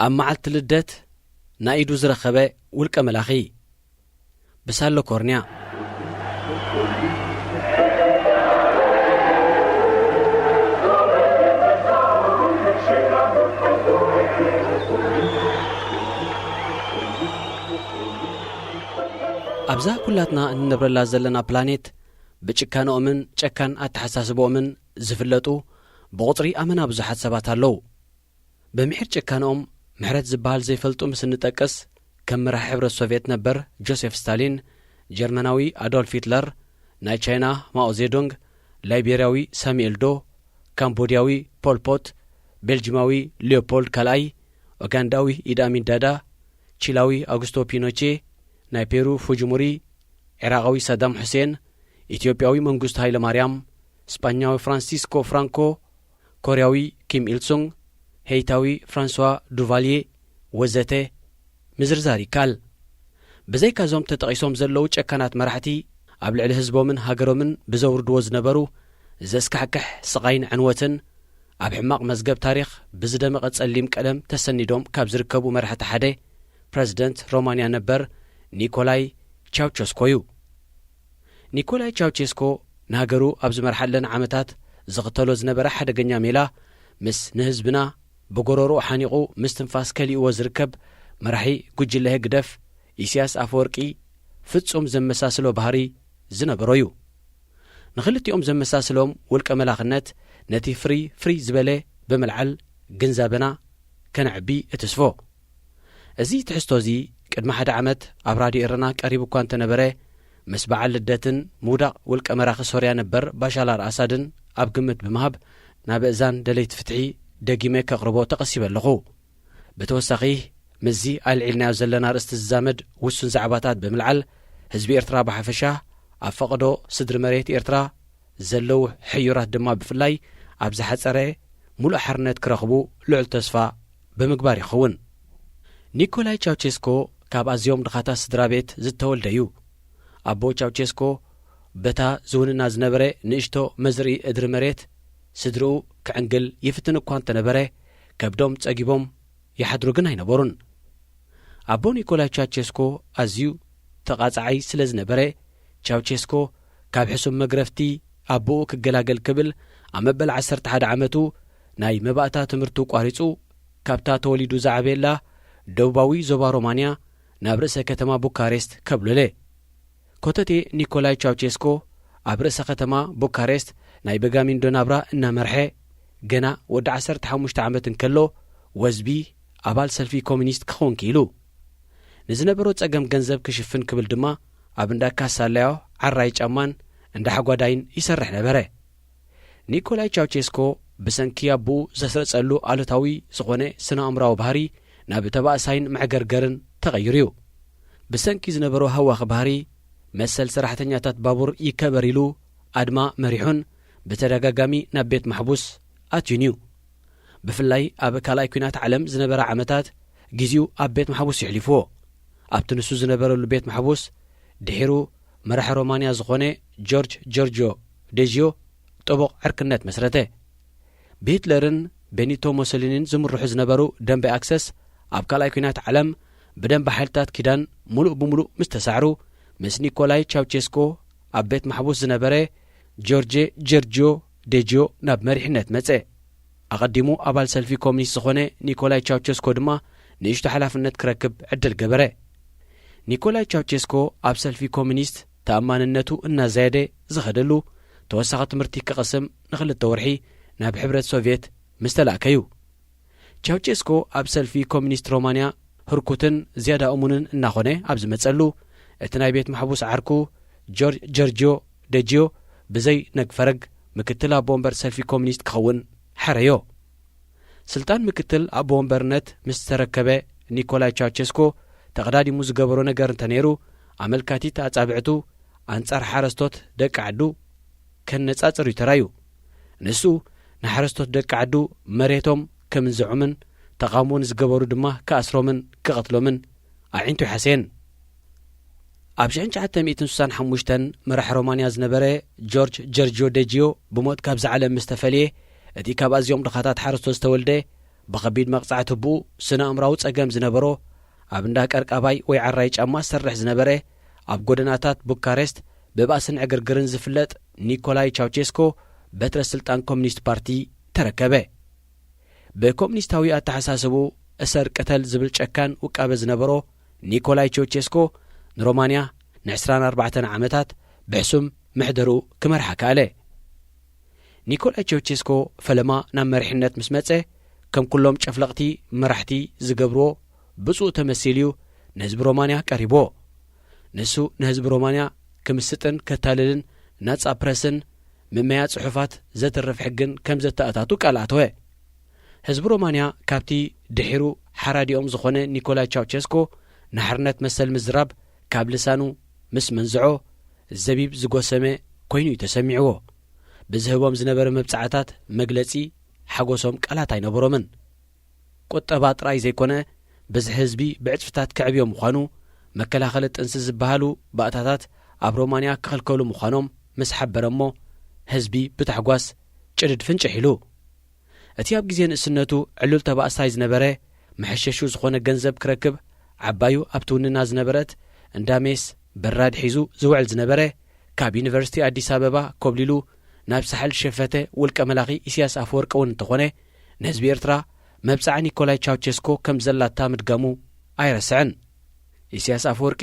ኣብ መዓልቲ ልደት ናይ ኢዱ ዝረኸበ ውልቀ መላኺ ብሳሎ ኮርንያ። ኣብዛ ኩላትና እንነብረላ ዘለና ፕላኔት ብጭካንኦምን ጨካን ኣተሓሳስብኦምን ዝፍለጡ ብቑጽሪ ኣመና ብዙሓት ሰባት ኣለዉ። ብምሒር ጭካንኦም ምሕረት ዝበሃል ዘይፈልጡ ምስ እንጠቅስ፣ ከም መራሒ ሕብረት ሶቭየት ነበር ጆሴፍ ስታሊን፣ ጀርመናዊ ኣዶልፍ ሂትለር፣ ናይ ቻይና ማኦ ዜዱንግ፣ ላይቤርያዊ ሳሙኤል ዶ፣ ካምቦድያዊ ፖል ፖት፣ ቤልጂማዊ ሊዮፖልድ ካልኣይ፣ ኡጋንዳዊ ኢድ ኣሚን ዳዳ፣ ቺላዊ ኣጉስቶ ፒኖቼ፣ ናይ ፔሩ ፉጂሙሪ፣ ዒራቓዊ ሳዳም ሑሴን፣ ኢትዮጵያዊ መንግስቱ ሃይለ ማርያም፣ ስጳኛዊ ፍራንሲስኮ ፍራንኮ፣ ኮርያዊ ኪም ኢልሱንግ፣ ሄይታዊ ፍራንስዋ ዱቫልየ ወዘተ ምዝርዛር ይከኣል። ብዘይካዞም ተጠቒሶም ዘለዉ ጨካናት መራሕቲ ኣብ ልዕሊ ህዝቦምን ሃገሮምን ብዘውርድዎ ዝነበሩ ዘስካሕክሕ ስቓይን ዕንወትን ኣብ ሕማቕ መዝገብ ታሪኽ ብዝደመቐ ጸሊም ቀለም ተሰኒዶም ካብ ዝርከቡ መራሕቲ ሓደ ፕረዚደንት ሮማንያ ነበር ኒኮላይ ቻውቸስኮ እዩ። ኒኮላይ ቻውቸስኮ ንሃገሩ ኣብ ዝመርሓለን ዓመታት ዝኽተሎ ዝነበረ ሓደገኛ ሜላ ምስ ንህዝብና ብጎረሮኡ ሓኒቑ ምስትንፋስ ከሊእዎ ዝርከብ መራሒ ጉጅለ ህግደፍ ኢሳያስ ኣፈወርቂ ፍጹም ዘመሳስሎ ባህሪ ዝነበሮ እዩ። ንኽልቲኦም ዘመሳስሎም ውልቀ መላኽነት ነቲ ፍርይ ፍርይ ዝበለ ብምልዓል ግንዛበና ከነዕቢ እትስፎ። እዚ ትሕዝቶ እዚ ቅድሚ ሓደ ዓመት ኣብ ራድዮ ኤረና ቀሪቡ እኳ እንተነበረ፣ ምስ በዓል ልደትን ምውዳቕ ውልቀ መራኺ ሶርያ ነበር ባሻር ኣል ኣሳድን ኣብ ግምት ብምሃብ ናብ እዛን ደለይቲ ፍትሒ ደጊመ ከቕርቦ ተቐሲበ ኣለኹ። ብተወሳኺ ምስዚ ኣልዒልናዮ ዘለና ኣርእስቲ ዝዛመድ ውሱን ዛዕባታት ብምልዓል ህዝቢ ኤርትራ ብሓፈሻ ኣብ ፈቐዶ ስድሪ መሬት ኤርትራ ዘለዉ ሕዩራት ድማ ብፍላይ ኣብ ዝሓጸረ ሙሉእ ሓርነት ክረኽቡ ልዑል ተስፋ ብምግባር ይኸውን። ኒኮላይ ቻውቸስኮ ካብ ኣዝዮም ድኻታት ስድራ ቤት ዝተወልደ እዩ። ኣቦ ቻውቸስኮ በታ ዝውንና ዝነበረ ንእሽቶ መዝርኢ እድሪ መሬት ስድርኡ ክዕንግል ይፍትን እኳ እንተነበረ፣ ከብዶም ጸጊቦም ይሓድሩ ግን ኣይነበሩን። ኣቦ ኒኮላይ ቻውቸስኮ ኣዝዩ ተቓጻዓይ ስለ ዝነበረ፣ ቻውቸስኮ ካብ ሕሱም መግረፍቲ ኣቦኡ ክገላገል ክብል ኣብ መበል ዓሰርተ ሓደ ዓመቱ ናይ መባእታ ትምህርቱ ቋሪጹ፣ ካብታ ተወሊዱ ዝዓበየላ ደቡባዊ ዞባ ሮማንያ ናብ ርእሰ ከተማ ቡካሬስት ከብለለ። ኮተቴ ኒኮላይ ቻውቸስኮ ኣብ ርእሰ ከተማ ቡካሬስት ናይ በጋሚንዶ ናብራ እናመርሐ፣ ገና ወዲ ዓሰርተ ሓሙሽተ ዓመት እንከሎ ወዝቢ ኣባል ሰልፊ ኮሚኒስት ክኸውን ክኢሉ። ንዝነበሮ ጸገም ገንዘብ ክሽፍን ክብል ድማ ኣብ እንዳ ካሳላዮ ዓራይ ጫማን እንዳ ሓጓዳይን ይሰርሕ ነበረ። ኒኮላይ ቻውቸስኮ ብሰንኪ ኣቦኡ ዘስረጸሉ ኣሉታዊ ዝኾነ ስነ ኣእምራዊ ባህሪ ናብ ተባእሳይን መዕገርገርን ተቐይሩ እዩ። ብሰንኪ ዝነበሮ ሃዋኺ ባህሪ፣ መሰል ሰራሕተኛታት ባቡር ይከበር ኢሉ ኣድማ መሪሑን ብተደጋጋሚ ናብ ቤት ማሕቡስ ኣትዩን እዩ። ብፍላይ ኣብ ካልኣይ ኲናት ዓለም ዝነበራ ዓመታት ግዜኡ ኣብ ቤት ማሕቡስ የሕሊፍዎ። ኣብቲ ንሱ ዝነበረሉ ቤት ማሕቡስ ድሒሩ መራሒ ሮማንያ ዝኾነ ጆርጅ ጆርጆ ዴጂዮ ጥቡቕ ዕርክነት መስረተ። ብሂትለርን ቤኒቶ ሞሶሊኒን ዝምርሑ ዝነበሩ ደንበ ኣክሰስ ኣብ ካልኣይ ኲናት ዓለም ብደንበ ሓይልታት ኪዳን ሙሉእ ብሙሉእ ምስ ተሳዕሩ፣ ምስ ኒኮላይ ቻውቸስኮ ኣብ ቤት ማሕቡስ ዝነበረ ጆርጄ ጀርጂዮ ዴጂዮ ናብ መሪሕነት መጸ። ኣቐዲሙ ኣባል ሰልፊ ኮሚኒስት ዝኾነ ኒኮላይ ቻውቸስኮ ድማ ንእሽቶ ሓላፍነት ክረክብ ዕድል ገበረ። ኒኮላይ ቻውቸስኮ ኣብ ሰልፊ ኮሚኒስት ተኣማንነቱ እናዛየደ ዝኸደሉ፣ ተወሳኺ ትምህርቲ ክቐስም ንኽልተ ወርሒ ናብ ሕብረት ሶቭየት ምስ ተላእከዩ። ቻውቸስኮ ኣብ ሰልፊ ኮሚኒስት ሮማንያ ህርኩትን ዝያዳ እሙንን እናኾነ ኣብ ዝመጸሉ፣ እቲ ናይ ቤት ማሕቡስ ዓርኩ ጆርጅ ጀርጂዮ ደጂዮ ብዘይ ነግፈረግ ምክትል ኣቦ ወንበር ሰልፊ ኮሚኒስት ክኸውን ሓረዮ። ስልጣን ምክትል ኣቦ ወንበርነት ምስ ተረከበ፣ ኒኮላይ ቻውቸስኮ ተቐዳዲሙ ዝገበሮ ነገር እንተነይሩ፣ ኣመልካቲት ኣጻብዕቱ ኣንጻር ሓረስቶት ደቂ ዓዱ ከነጻጽር እዩ ተራዩ። ንሱ ንሓረስቶት ደቂ ዓዱ መሬቶም ከም እንዝዑምን ተቓውሞ ንዝገበሩ ድማ ክኣስሮምን ክቐትሎምን ኣዒንቱ ይሓሰየን። ኣብ ሽሕን ትሽዓተ ሚእትን ስሳን ሓሙሽተን መራሕ ሮማንያ ዝነበረ ጆርጅ ጀርጂዮ ደጂዮ ብሞት ካብዚ ዓለም ምስ ተፈልየ፣ እቲ ካብ ኣዝዮም ድኻታት ሓረስቶት ዝተወልደ ብኸቢድ መቕጻዕቲ ኣቦኡ ስነ ኣእምራዊ ጸገም ዝነበሮ፣ ኣብ እንዳ ቀርቃባይ ወይ ዓራይ ጫማ ዝሰርሕ ዝነበረ፣ ኣብ ጎደናታት ቡካሬስት ብባእስን ዕግርግርን ዝፍለጥ ኒኮላይ ቻውቼስኮ በትረ ስልጣን ኮሚኒስት ፓርቲ ተረከበ። ብኮሚኒስታዊ ኣተሓሳስቡ እሰር ቅተል ዝብል ጨካን ውቃበ ዝነበሮ ኒኮላይ ቻውቼስኮ ንሮማንያ ን24 ዓመታት ብሕሱም መሕደሩ ክመርሓ ከኣለ። ኒኮላይ ቻውቼስኮ ፈለማ ናብ መሪሕነት ምስ መጸ፣ ከም ኩሎም ጨፍለቕቲ መራሕቲ ዝገብርዎ፣ ብጹእ ተመሲሉ እዩ ንህዝቢ ሮማንያ ቀሪብዎ። ንሱ ንህዝቢ ሮማንያ ክምስጥን ከታልልን፣ ናጻ ፕረስን ምመያ ጽሑፋት ዘትርፍ ሕግን ከም ዘተኣታቱ ቃል ኣተወ። ህዝቢ ሮማንያ ካብቲ ድሒሩ ሓራዲኦም ዝኾነ ኒኮላይ ቻውቸስኮ ንሓርነት መሰል ምዝራብ ካብ ልሳኑ ምስ መንዝዖ፣ ዘቢብ ዝጎሰመ ኮይኑ እዩ ተሰሚዕዎ። ብዝህቦም ዝነበረ መብጽዓታት መግለጺ ሓጎሶም ቃላት ኣይነበሮምን። ቁጠባ ጥራይ ዘይኮነ፣ ብዝሒ ህዝቢ ብዕጽፍታት ከዕብዮ ምዃኑ፣ መከላኸሊ ጥንሲ ዝበሃሉ ባእታታት ኣብ ሮማንያ ክኽልከሉ ምዃኖም ምስ ሓበረ እሞ፣ ህዝቢ ብታሕጓስ ጭድድ ፍንጭሕ ኢሉ። እቲ ኣብ ግዜ ንእስነቱ ዕሉል ተባእሳይ ዝነበረ፣ መሐሸሹ ዝኾነ ገንዘብ ክረክብ ዓባዩ ኣብ ትውንና ዝነበረት እንዳ ሜስ በራድ ሒዙ ዝውዕል ዝነበረ፣ ካብ ዩኒቨርሲቲ ኣዲስ ኣበባ ኮብሊሉ ናብ ሳሕል ዝሸፈተ ውልቀ መላኺ ኢሳያስ ኣፈወርቂ እውን እንተኾነ፣ ንህዝቢ ኤርትራ መብጽዓ ኒኮላይ ቻውቸስኮ ከም ዘላታ ምድጋሙ ኣይረስዕን። ኢሳያስ ኣፈወርቂ፣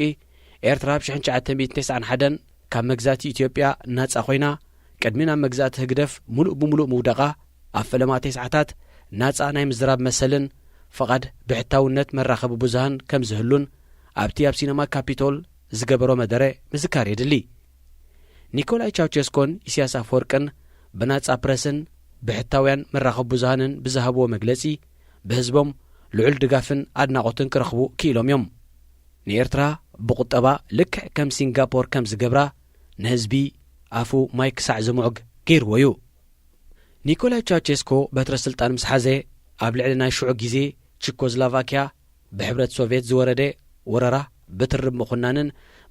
ኤርትራ ብ1991 ካብ መግዛእቲ ኢትዮጵያ ናጻ ኮይና፣ ቅድሚ ናብ መግዛእቲ ህግደፍ ምሉእ ብምሉእ ምውዳቓ፣ ኣብ ፈለማ ተስዓታት ናጻ ናይ ምዝራብ መሰልን ፍቓድ ብሕታውነት መራኸቢ ብዙሃን ከም ዝህሉን ኣብቲ ኣብ ሲነማ ካፒቶል ዝገበሮ መደረ ምዝካር የድሊ። ኒኮላይ ቻውቸስኮን ኢሳያስ ኣፈወርቅን ብናጻ ፕረስን ብሕታውያን መራኸቢ ብዙሃንን ብዝሃብዎ መግለጺ፣ ብህዝቦም ልዑል ድጋፍን ኣድናቖትን ክረኽቡ ክኢሎም እዮም። ንኤርትራ ብቁጠባ ልክዕ ከም ሲንጋፖር ከም ዝገብራ፣ ንህዝቢ ኣፉ ማይ ክሳዕ ዝምዑግ ገይርዎ እዩ። ኒኮላይ ቻውቸስኮ በትረ ስልጣን ምስ ሓዘ፣ ኣብ ልዕሊ ናይ ሽዑ ግዜ ቺኮዝላቫኪያ ብሕብረት ሶቭየት ዝወረደ ወረራ ብትርብ ምኹናንን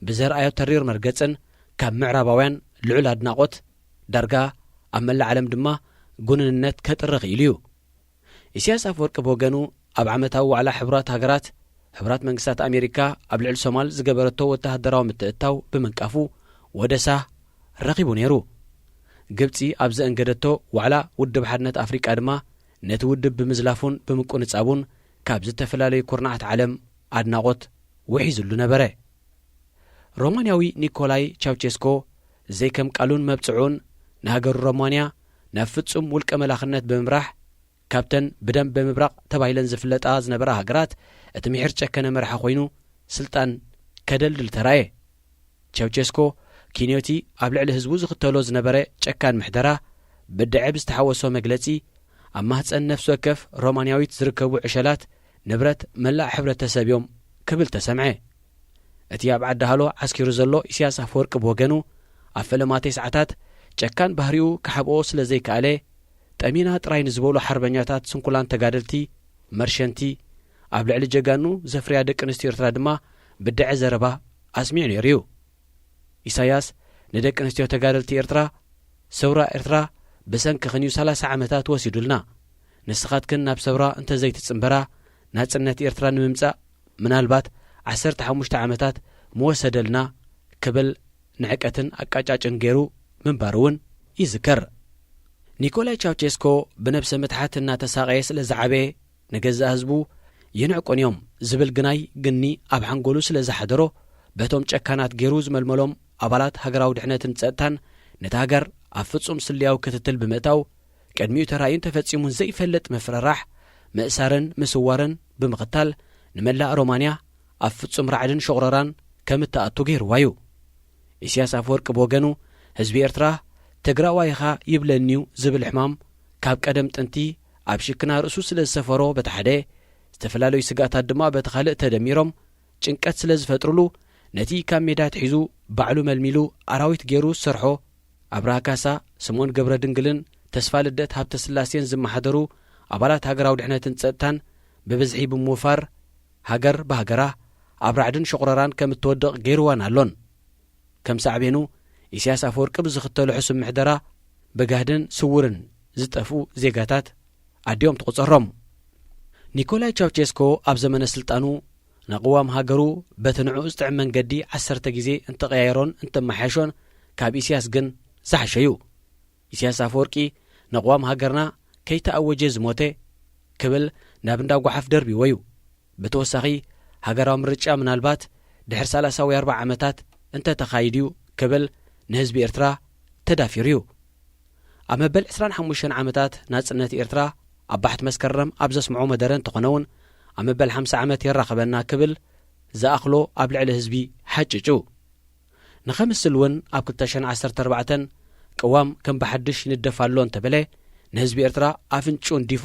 ብዘርኣዮ ተሪር መርገጽን ካብ ምዕራባውያን ልዑል ኣድናቖት፣ ዳርጋ ኣብ መላእ ዓለም ድማ ጉንንነት ከጥሪ ክኢሉ እዩ። ኢሳያስ ኣፈወርቂ ብወገኑ፣ ኣብ ዓመታዊ ዋዕላ ሕቡራት ሃገራት፣ ሕቡራት መንግስታት ኣሜሪካ ኣብ ልዕሊ ሶማል ዝገበረቶ ወተሃደራዊ ምትእትታው ብምንቃፉ ወደሳ ረኺቡ ነይሩ። ግብጺ ኣብ ዘእንገደቶ ዋዕላ ውድብ ሓድነት ኣፍሪቃ ድማ ነቲ ውድብ ብምዝላፉን ብምቁንጻቡን ካብ ዝተፈላለዩ ኩርናዓት ዓለም ኣድናቖት ውሒዙሉ ነበረ። ሮማንያዊ ኒኮላይ ቻውቸስኮ ዘይከም ቃሉን መብጽዑን ንሃገሩ ሮማንያ ናብ ፍጹም ውልቀ መላኽነት ብምምራሕ፣ ካብተን ብደም ብምብራቕ ተባሂለን ዝፍለጣ ዝነበራ ሃገራት እቲ ምሒር ጨከነ መራሒ ኮይኑ ስልጣን ከደልድል ተራእየ። ቻውቸስኮ ኪንዮቲ ኣብ ልዕሊ ህዝቡ ዝኽተሎ ዝነበረ ጨካን ምሕደራ ብድዐ ብዝተሓወሶ መግለጺ፣ ኣብ ማህጸን ነፍሲ ወከፍ ሮማንያዊት ዝርከቡ ዕሸላት ንብረት መላእ ሕብረተሰብ እዮም ክብል ተሰምዐ። እቲ ኣብ ዓዲ ሃሎ ዓስኪሩ ዘሎ ኢሳያስ ኣፈወርቂ ብወገኑ፣ ኣብ ፈለማ ተስዓታት ጨካን ባህሪኡ ክሓብኦ ስለ ዘይከኣለ፣ ጠሚና ጥራይ ንዝበሉ ሓርበኛታት ስንኩላን ተጋደልቲ፣ መርሸንቲ፣ ኣብ ልዕሊ ጀጋኑ ዘፍርያ ደቂ ኣንስትዮ ኤርትራ ድማ ብድዐ ዘረባ ኣስሚዑ ነይሩ እዩ። ኢሳያስ ንደቂ ኣንስትዮ ተጋደልቲ ኤርትራ፣ ሰውራ ኤርትራ ብሰንክኽን እዩ 30 ዓመታት ወሲዱልና። ንስኻትክን ናብ ሰውራ እንተዘይትጽንበራ፣ ናጽነት ኤርትራ ንምምጻእ ምናልባት 15 ዓመታት ምወሰደልና ክብል ንዕቀትን ኣቃጫጭን ገይሩ ምንባሩ እውን ይዝከር። ኒኮላይ ቻውቸስኮ ብነብሰ ምትሓት እናተሳቐየ ስለ ዝዓበየ፣ ንገዛእ ህዝቡ ይንዕቁን እዮም ዝብል ግናይ ግኒ ኣብ ሓንጎሉ ስለ ዝሓደሮ፣ በቶም ጨካናት ገይሩ ዝመልመሎም ኣባላት ሃገራዊ ድሕነትን ጸጥታን ነታ ሃገር ኣብ ፍጹም ስልያዊ ክትትል ብምእታው፣ ቅድሚኡ ተራእዩን ተፈጺሙን ዘይፈልጥ ምፍርራሕ፣ ምእሳርን ምስዋርን ብምኽታል፣ ንመላእ ሮማንያ ኣብ ፍጹም ራዕድን ሸቑረራን ከም እትኣቱ ገይርዋ እዩ። ኢሳያስ ኣፈወርቂ ብወገኑ፣ ህዝቢ ኤርትራ ትግራዋይ ኢኻ ይብለኒ እዩ ዝብል ሕማም ካብ ቀደም ጥንቲ ኣብ ሽክና ርእሱ ስለ ዝሰፈሮ በቲ ሓደ፣ ዝተፈላለዩ ስግኣታት ድማ በቲ ካልእ ተደሚሮም ጭንቀት ስለ ዝፈጥርሉ፣ ነቲ ካብ ሜዳ ኣትሒዙ ባዕሉ መልሚሉ ኣራዊት ገይሩ ዝሰርሖ ኣብርሃ ካሳ፣ ስምኦን ገብረ ድንግልን ተስፋ ልደት ሃብተ ስላሴን ዝመሓደሩ ኣባላት ሃገራዊ ድሕነትን ጸጥታን ብብዝሒ ብምውፋር፣ ሃገር ብሃገራ ኣብ ራዕድን ሸቑረራን ከም እትወድቕ ገይርዋን ኣሎን። ከም ሳዕቤኑ፣ ኢሳያስ ኣፈወርቂ ብዝኽተሎ ሕሱም ምሕደራ፣ ብጋህድን ስውርን ዝጠፍኡ ዜጋታት ኣዲኦም ትቑጸሮም። ኒኮላይ ቻውቼስኮ ኣብ ዘመነ ስልጣኑ ንቕዋም ሃገሩ በቲ ንዕኡ ዝጥዕም መንገዲ ዓሰርተ ግዜ እንተቐያየሮን እንተመሓየሾን፣ ካብ ኢሳያስ ግን ዝሓሸ እዩ። ኢሳያስ ኣፈወርቂ ንቕዋም ሃገርና ከይተኣወጀ ዝሞተ ክብል ናብ እንዳ ጓሓፍ ደርቢዎ እዩ። ብተወሳኺ፣ ሃገራዊ ምርጫ ምናልባት ድሕሪ ሰላሳ ወይ ኣርብዓ ዓመታት እንተተኻይድ እዩ ክብል ንህዝቢ ኤርትራ ተዳፊሩ እዩ። ኣብ መበል ዕስራን ሓሙሽተን ዓመታት ናጽነት ኤርትራ፣ ኣብ ባሕቲ መስከረም ኣብ ዘስምዖ መደረ እንተኾነ እውን፣ ኣብ መበል ሓምሳ ዓመት የራኽበና ክብል ዝኣኽሎ ኣብ ልዕሊ ህዝቢ ሓጭጩ። ንኸምስል እውን ኣብ ክልተ ሽሕን ዓሰርተ ኣርባዕተን ቅዋም ከም ብሓድሽ ይንደፍ ኣሎ እንተበለ፣ ንህዝቢ ኤርትራ ኣፍንጭኡ እንዲፉ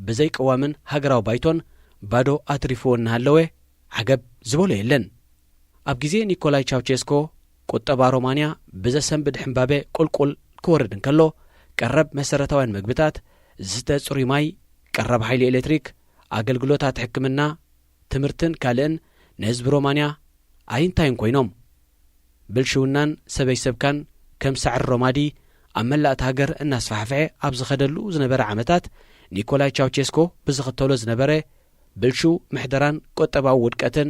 ብዘይ ቅዋምን ሃገራዊ ባይቶን ባዶ ኣትሪፍዎ እናሃለወ፣ ዓገብ ዝበሎ የለን። ኣብ ግዜ ኒኮላይ ቻውቼስኮ፣ ቁጠባ ሮማንያ ብዘሰንብድ ሕምባበ ቁልቁል ክወርድ እንከሎ፣ ቀረብ መሰረታውያን መግብታት፣ ዝስተ ጽሩይ ማይ፣ ቀረብ ሓይሊ ኤሌክትሪክ፣ ኣገልግሎታት ሕክምና፣ ትምህርትን ካልእን ንህዝቢ ሮማንያ ኣይንታይን ኮይኖም። ብልሽውናን ሰበይ ሰብካን ከም ሳዕሪ ሮማዲ ኣብ መላእቲ ሃገር እናስፋሕፍሐ ኣብ ዝኸደሉ ዝነበረ ዓመታት፣ ኒኮላይ ቻውቼስኮ ብዝኽተሎ ዝነበረ ብልሽው ምሕደራን ቁጠባዊ ውድቀትን፣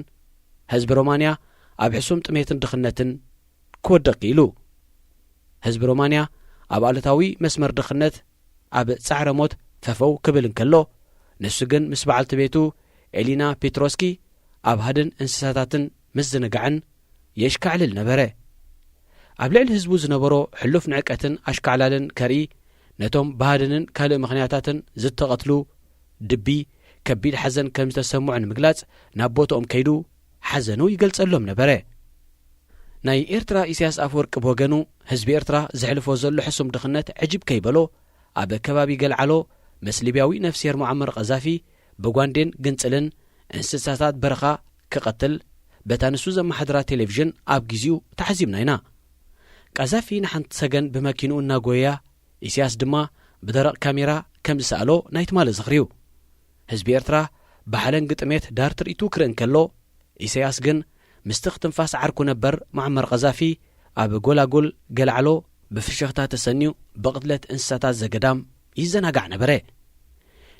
ህዝቢ ሮማንያ ኣብ ሕሱም ጥሜትን ድኽነትን ክወድቕ ክኢሉ። ህዝቢ ሮማንያ ኣብ ኣሉታዊ መስመር ድኽነት ኣብ ጻዕረ ሞት ፈፈው ክብል እንከሎ፣ ንሱ ግን ምስ በዓልቲ ቤቱ ኤሊና ፔትሮስኪ ኣብ ሃድን እንስሳታትን ምዝንጋዕን የሽካዕልል ነበረ። ኣብ ልዕሊ ህዝቡ ዝነበሮ ሕሉፍ ንዕቀትን ኣሽካዕላልን ከርኢ፣ ነቶም ብሃድንን ካልእ ምኽንያታትን ዝተቐትሉ ድቢ ከቢድ ሓዘን ከም ዝተሰምዖ ንምግላጽ ናብ ቦትኦም ከይዱ ሓዘኑ ይገልጸሎም ነበረ። ናይ ኤርትራ ኢሳያስ ኣፈወርቂ ብወገኑ፣ ህዝቢ ኤርትራ ዘሕልፎ ዘሎ ሕሱም ድኽነት ዕጅብ ከይበሎ፣ ኣብ ከባቢ ገልዓሎ ምስ ሊብያዊ ነፍስሄር ሙዓመር ቀዛፊ ብጓንዴን ግንጽልን እንስሳታት በረኻ ክቐትል በታ ንሱ ዘመሓድራ ቴሌቪዥን ኣብ ግዜኡ ተዓዚብና ኢና። ቀዛፊ ንሓንቲ ሰገን ብመኪንኡ እናጎየያ፣ ኢሳያስ ድማ ብደረቕ ካሜራ ከም ዝሰኣሎ ናይ ትማሊ ዝኽሪ'ዩ። ህዝቢ ኤርትራ ብሓለንጊ ጥሜት ዳር ትርኢቱ ክርኢ እንከሎ፣ ኢሳያስ ግን ምስቲ ክትንፋስ ዓርኩ ነበር መዓመር ቀዛፊ ኣብ ጎላጉል ገልዓሎ ብፍሽኽታ ተሰንዩ ብቕትለት እንስሳታት ዘገዳም ይዘናጋዕ ነበረ።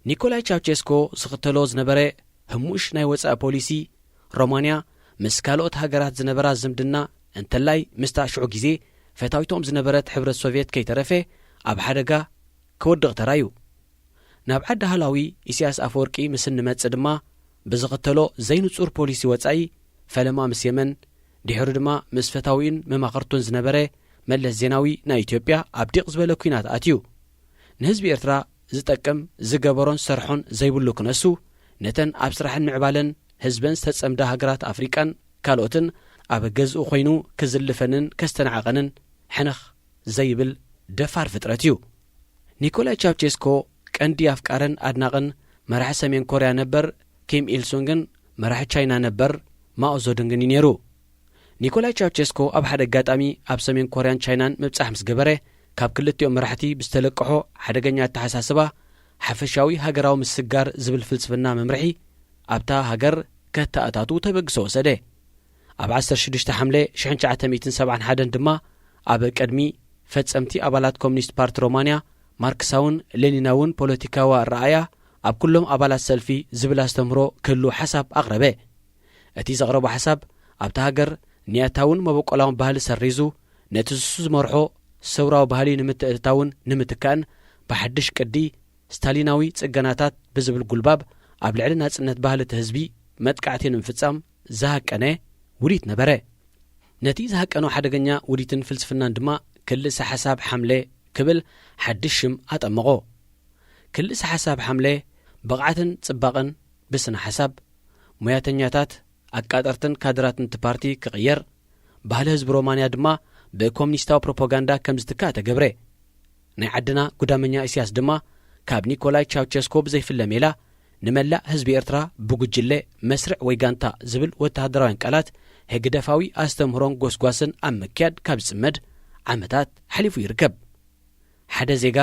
ኒኮላይ ቻውቼስኮ ዝኽተሎ ዝነበረ ህሙሽ ናይ ወጻኢ ፖሊሲ፣ ሮማንያ ምስ ካልኦት ሃገራት ዝነበራ ዝምድና፣ እንተላይ ምስታ ሽዑ ግዜ ፈታዊቶም ዝነበረት ሕብረት ሶቭየት ከይተረፈ ኣብ ሓደጋ ክወድቕ ተራእዩ። ናብ ዓዲ ሃላዊ ኢሳያስ ኣፈወርቂ ምስ እንመጽእ ድማ፣ ብዝኽተሎ ዘይንጹር ፖሊሲ ወጻኢ፣ ፈለማ ምስ የመን፣ ድሕሩ ድማ ምስ ፈታዊኡን መማኽርቱን ዝነበረ መለስ ዜናዊ ናይ ኢትዮጵያ ኣብ ዲቕ ዝበለ ኲናት ኣትዩ። ንህዝቢ ኤርትራ ዝጠቅም ዝገበሮን ዝሰርሖን ዘይብሉ ክነሱ፣ ነተን ኣብ ስራሕን ምዕባለን ህዝበን ዝተጸምዳ ሃገራት ኣፍሪቃን ካልኦትን ኣብ ገዝኡ ኮይኑ ክዝልፈንን ከስተናዕቐንን ሕንኽ ዘይብል ደፋር ፍጥረት እዩ። ኒኮላይ ቻውቼስኮ ቀንዲ ኣፍቃርን ኣድናቕን መራሒ ሰሜን ኮርያ ነበር ኪም ኢልሱንግን መራሒ ቻይና ነበር ማኦ ዞዱንግን እዩ ነይሩ። ኒኮላይ ቻውቼስኮ ኣብ ሓደ ኣጋጣሚ ኣብ ሰሜን ኮርያን ቻይናን ምብጻሕ ምስ ገበረ፣ ካብ ክልቲኦም መራሕቲ ብዝተለቅሖ ሓደገኛ ኣተሓሳስባ፣ ሓፈሻዊ ሃገራዊ ምስግጋር ዝብል ፍልስፍና መምርሒ ኣብታ ሃገር ከተኣታቱ ተበግሶ ወሰደ። ኣብ ዓሰርተ ሽዱሽተ ሓምለ ሽሕን ትሽዓተ ሚእትን ሰብዓን ሓደን ድማ፣ ኣብ ቅድሚ ፈጸምቲ ኣባላት ኮሚኒስት ፓርቲ ሮማንያ፣ ማርክሳውን ሌኒናውን ፖለቲካዊ ኣረኣእያ ኣብ ኩሎም ኣባላት ሰልፊ ዝብል ኣስተምህሮ ክህሉ ሓሳብ ኣቕረበ። እቲ ዘቕረቦ ሓሳብ፣ ኣብታ ሃገር ንያታውን መበቆላውን ባህሊ ሰሪዙ፣ ነቲ ንሱ ዝመርሖ ሰውራዊ ባህሊ ንምትእትታውን ንምትካእን፣ ብሓድሽ ቅዲ ስታሊናዊ ጽገናታት ብዝብል ጉልባብ ኣብ ልዕሊ ናጽነት ባህሊ እቲ ህዝቢ መጥቃዕቲ ንምፍጻም ዝሃቀነ ውዲት ነበረ። ነቲ ዝሃቀኖ ሓደገኛ ውዲትን ፍልስፍናን ድማ ክልሰ ሓሳብ ሓምለ ክብል ሓድሽ ሽም ኣጠመቖ። ክልሰ ሓሳብ ሓምለ ብቕዓትን ጽባቐን ብስነ ሓሳብ፣ ሞያተኛታት፣ ኣቃጠርትን ካድራትን እቲ ፓርቲ ክቕየር፣ ባህሊ ህዝቢ ሮማንያ ድማ ብኮሙኒስታዊ ፕሮፓጋንዳ ከም ዝትካእ ተገብረ። ናይ ዓድና ጉዳመኛ ኢሳያስ ድማ፣ ካብ ኒኮላይ ቻውቸስኮ ብዘይፍለ ሜላ፣ ንመላእ ህዝቢ ኤርትራ ብጉጅለ፣ መስርዕ ወይ ጋንታ ዝብል ወተሃደራውያን ቃላት፣ ህግደፋዊ ኣስተምህሮን ጎስጓስን ኣብ ምክያድ ካብ ዝጽመድ ዓመታት ሓሊፉ ይርከብ። ሓደ ዜጋ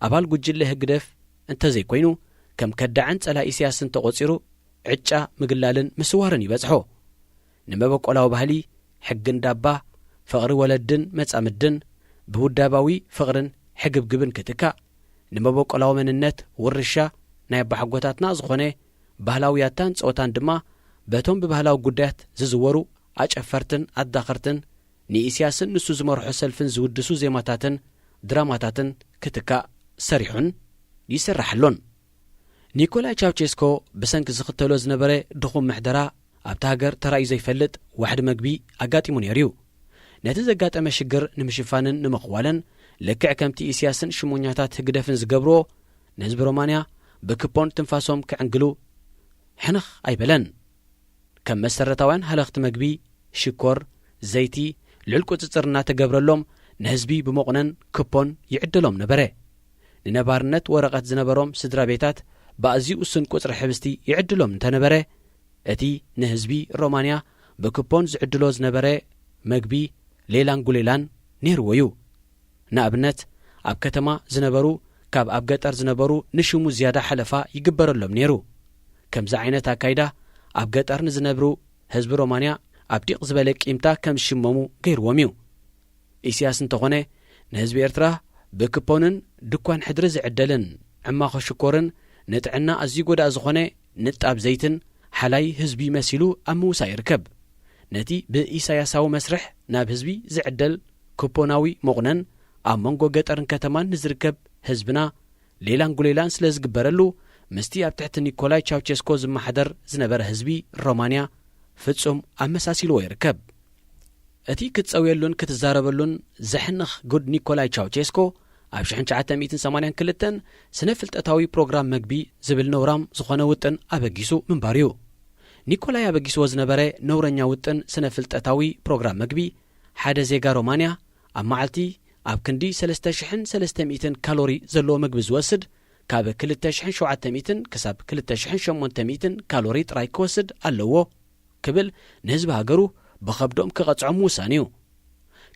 ኣባል ጉጅለ ህግደፍ እንተዘይኮይኑ፣ ከም ከዳዕን ጸላኢ ኢሳያስን ተቖጺሩ፣ ዕጫ ምግላልን ምስዋርን ይበጽሖ። ንመበቆላዊ ባህሊ፣ ሕጊ እንዳባ፣ ፍቕሪ ወለድን መጻምድን ብውዳባዊ ፍቕርን ሕግብግብን ክትካእ፣ ንመበቆላዊ መንነት ውርሻ ናይ ኣባሓጎታትና ዝኾነ ባህላዊ ያታን ጸወታን ድማ በቶም ብባህላዊ ጉዳያት ዝዝወሩ ኣጨፈርትን ኣዳኸርትን ንኢስያስን ንሱ ዝመርሖ ሰልፍን ዝውድሱ ዜማታትን ድራማታትን ክትካእ ሰሪሑን ይስራሓሉን። ኒኮላይ ቻውቼስኮ ብሰንኪ ዝኽተሎ ዝነበረ ድኹም ምሕደራ ኣብታ ሃገር ተራእዩ ዘይፈልጥ ዋሕዲ መግቢ ኣጋጢሙ ነይሩ እዩ። ነቲ ዘጋጠመ ሽግር ንምሽፋንን ንምኽዋልን ልክዕ ከምቲ ኢስያስን ሽሞኛታት ህግደፍን ዝገብርዎ ንህዝቢ ሮማንያ ብክፖን ትንፋሶም ክዕንግሉ ሕንኽ ኣይበለን። ከም መሰረታውያን ሃለኽቲ መግቢ ሽኮር፣ ዘይቲ ልዑል ቁጽጽር እናተገብረሎም ንህዝቢ ብመቑነን ክፖን ይዕደሎም ነበረ። ንነባርነት ወረቐት ዝነበሮም ስድራ ቤታት ብኣዝዩ ውሱን ቁጽሪ ሕብስቲ ይዕድሎም እንተነበረ እቲ ንህዝቢ ሮማንያ ብክፖን ዝዕድሎ ዝነበረ መግቢ ሌላን ጉሌላን ነይርዎ እዩ። ንኣብነት ኣብ ከተማ ዝነበሩ ካብ ኣብ ገጠር ዝነበሩ ንሽሙ ዝያዳ ሓለፋ ይግበረሎም ነይሩ። ከምዚ ዓይነት ኣካይዳ ኣብ ገጠር ንዝነብሩ ህዝቢ ሮማንያ ኣብ ዲቕ ዝበለ ቂምታ ከም ዝሽመሙ ገይርዎም እዩ። ኢስያስ እንተኾነ ንህዝቢ ኤርትራ ብክፖንን ድኳን ሕድሪ ዝዕደልን ዕማኾ ሽኮርን ንጥዕና ኣዝዩ ጎዳእ ዝኾነ ንጣብ ዘይትን ሓላይ ህዝቢ መሲሉ ኣብ ምውሳእ ይርከብ። ነቲ ብኢሳያሳዊ መስርሕ ናብ ህዝቢ ዝዕደል ኩፖናዊ መቑነን ኣብ መንጎ ገጠርን ከተማን ንዝርከብ ህዝብና ሌላን ጉሌላን ስለ ዝግበረሉ ምስቲ ኣብ ትሕቲ ኒኮላይ ቻውቼስኮ ዝመሓደር ዝነበረ ህዝቢ ሮማንያ ፍጹም ኣመሳሲልዎ ይርከብ። እቲ ክትጸውየሉን ክትዛረበሉን ዘሕንኽ ጉድ ኒኮላይ ቻውቼስኮ ኣብ ሽሕን ትሽዓተ ሚእትን ሰማንያን ክልተን ስነ ፍልጠታዊ ፕሮግራም መግቢ ዝብል ነውራም ዝኾነ ውጥን ኣበጊሱ ምንባሩ እዩ። ኒኮላይ ኣበጊስዎ ዝነበረ ነውረኛ ውጥን ስነ ፍልጠታዊ ፕሮግራም መግቢ ሓደ ዜጋ ሮማንያ ኣብ መዓልቲ ኣብ ክንዲ ሰለስተ ሽሕን ሰለስተ ሚእትን ካሎሪ ዘለዎ መግቢ ዝወስድ ካብ ክልተ ሽሕን ሸውዓተ ሚእትን ክሳብ ክልተ ሽሕን ሸሞንተ ሚእትን ካሎሪ ጥራይ ክወስድ ኣለዎ ክብል ንህዝቢ ሃገሩ ብኸብዶም ክቐጽዖም ምውሳን እዩ።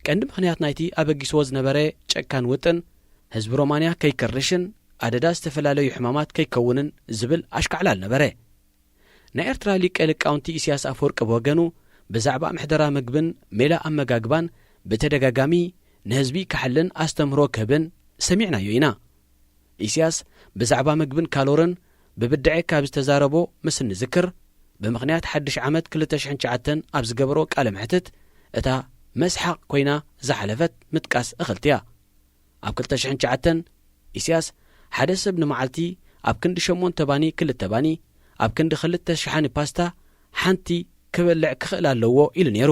ቀንዲ ምኽንያት ናይቲ ኣበጊስዎ ዝነበረ ጨካን ውጥን ህዝቢ ሮማንያ ከይከርሽን ኣደዳ ዝተፈላለዩ ሕማማት ከይከውንን ዝብል ኣሽካዕላል ነበረ። ናይ ኤርትራ ሊቀ ሊቃውንቲ ኢስያስ ኣፈወርቂ ብወገኑ ብዛዕባ ምሕደራ መግብን ሜላ ኣመጋግባን ብተደጋጋሚ ንህዝቢ ክሓልን ኣስተምህሮ ክህብን ሰሚዕናዮ ኢና። ኢስያስ ብዛዕባ መግብን ካሎርን ብብድዐ ካብ ዝተዛረቦ ምስ እንዝክር ብምኽንያት ሓድሽ ዓመት ክልተ ሽሕን ትሽዓተን ኣብ ዝገበሮ ቃለ መሕትት እታ መስሓቕ ኮይና ዝሓለፈት ምጥቃስ እኽልቲ እያ። ኣብ ክልተ ሽሕን ትሽዓተን ኢስያስ ሓደ ሰብ ንመዓልቲ ኣብ ክንዲ ሸሞንተ ባኒ ክልተ ባኒ ኣብ ክንዲ ክልተ ሸሓኒ ፓስታ ሓንቲ ክበልዕ ክኽእል ኣለዎ ኢሉ ነይሩ።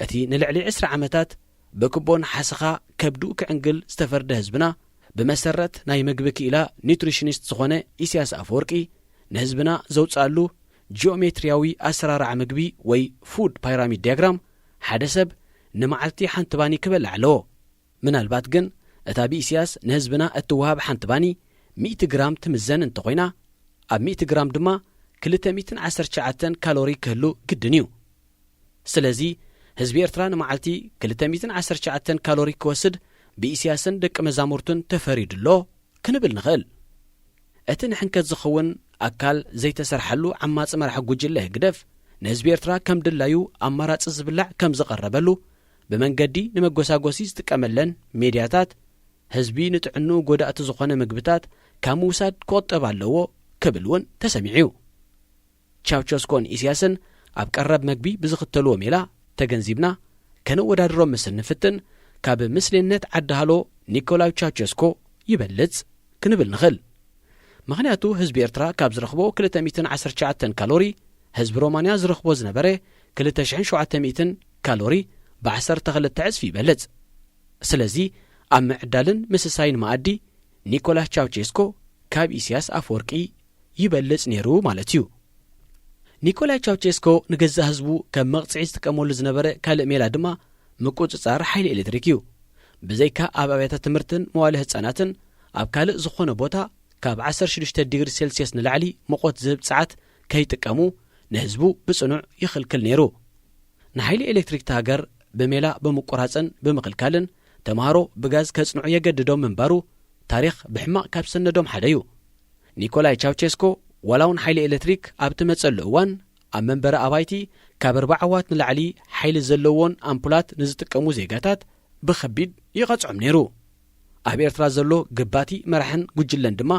እቲ ንልዕሊ ዕስራ ዓመታት ብክቦን ሓሰኻ ከብዱ ክዕንግል ዝተፈርደ ህዝብና ብመሰረት ናይ ምግቢ ክኢላ ኒውትሪሽኒስት ዝኾነ ኢስያስ ኣፈወርቂ ንህዝብና ዘውፅኣሉ ጂኦሜትሪያዊ ኣሰራርዓ ምግቢ ወይ ፉድ ፓይራሚድ ዲያግራም ሓደ ሰብ ንመዓልቲ ሓንቲ ባኒ ክበልዕ ኣለዎ። ምናልባት ግን እታ ብኢስያስ ንህዝብና እትወሃብ ሓንቲ ባኒ ሚእቲ ግራም ትምዘን እንተኾይና ኣብ ሚእቲ ግራም ድማ ክልተ ሚእትን ዓሰርተ ትሽዓተን ካሎሪ ክህሉ ግድን እዩ። ስለዚ ህዝቢ ኤርትራ ንመዓልቲ ክልተ ሚእትን ዓሰርተ ትሽዓተን ካሎሪ ክወስድ ብኢስያስን ደቂ መዛሙርቱን ተፈሪዱ ኣሎ ክንብል ንኽእል። እቲ ንሕንከት ዝኸውን ኣካል ዘይተሰርሓሉ ዓማጺ መራሒ ጉጅለ ህግደፍ ንህዝቢ ኤርትራ ከም ድላዩ ኣማራጺ ዝብላዕ ከም ዝቐረበሉ ብመንገዲ ንመጎሳጎሲ ዝጥቀመለን ሜድያታት ህዝቢ ንጥዕንኡ ጎዳእቲ ዝኾነ ምግብታት ካብ ምውሳድ ክቑጠብ ኣለዎ ክብል እውን ተሰሚዑ እዩ። ቻውቸስኮን ኢስያስን ኣብ ቀረብ መግቢ ብዝኽተልዎ ሜላ ተገንዚብና ከነወዳድሮም ምስ እንፍትን ካብ ምስሌነት ዓዲ ሃሎ ኒኮላይ ቻውቸስኮ ይበልጽ ክንብል ንኽእል። ምኽንያቱ ህዝቢ ኤርትራ ካብ ዝረኽቦ ክልተ ሚእትን ዓሰርተ ትሽዓተን ካሎሪ ህዝቢ ሮማንያ ዝረኽቦ ዝነበረ ክልተ ሽሕን ሸውዓተ ሚእትን ካሎሪ ብ ዓሰርተ ክልተ ዕጽፊ ይበልጽ። ስለዚ ኣብ ምዕዳልን ምስሳይን መኣዲ ኒኮላስ ቻውቼስኮ ካብ ኢስያስ ኣፈወርቂ ይበልጽ ነይሩ ማለት እዩ። ኒኮላይ ቻውቼስኮ ንገዛእ ህዝቡ ከም መቕጽዒ ዝጥቀመሉ ዝነበረ ካልእ ሜላ ድማ ምቁጽጻር ሓይሊ ኤሌክትሪክ እዩ። ብዘይካ ኣብ ኣብያተ ትምህርትን መዋለ ህጻናትን ኣብ ካልእ ዝኾነ ቦታ ካብ ዓሰርተ ሽዱሽተ ዲግሪ ሴልስየስ ንላዕሊ ሙቐት ዝህብ ጸዓት ከይጥቀሙ ንህዝቡ ብጽኑዕ ይኽልክል ነይሩ። ንሓይሊ ኤሌክትሪክ እታ ሃገር ብሜላ ብምቁራጽን ብምኽልካልን ተምሃሮ ብጋዝ ከጽንዑ የገድዶም ምንባሩ ታሪኽ ብሕማቕ ካብ ዝሰነዶም ሓደ እዩ። ኒኮላይ ቻውቼስኮ ዋላ እውን ሓይሊ ኤሌክትሪክ ኣብ ትመጸሉ እዋን ኣብ መንበሪ ኣባይቲ ካብ ኣርባዓ ዋት ንላዕሊ ሓይሊ ዘለዎን ኣምፑላት ንዝጥቀሙ ዜጋታት ብኸቢድ ይቐጽዖም ነይሩ። ኣብ ኤርትራ ዘሎ ገባቲ መራሕን ጉጅለን ድማ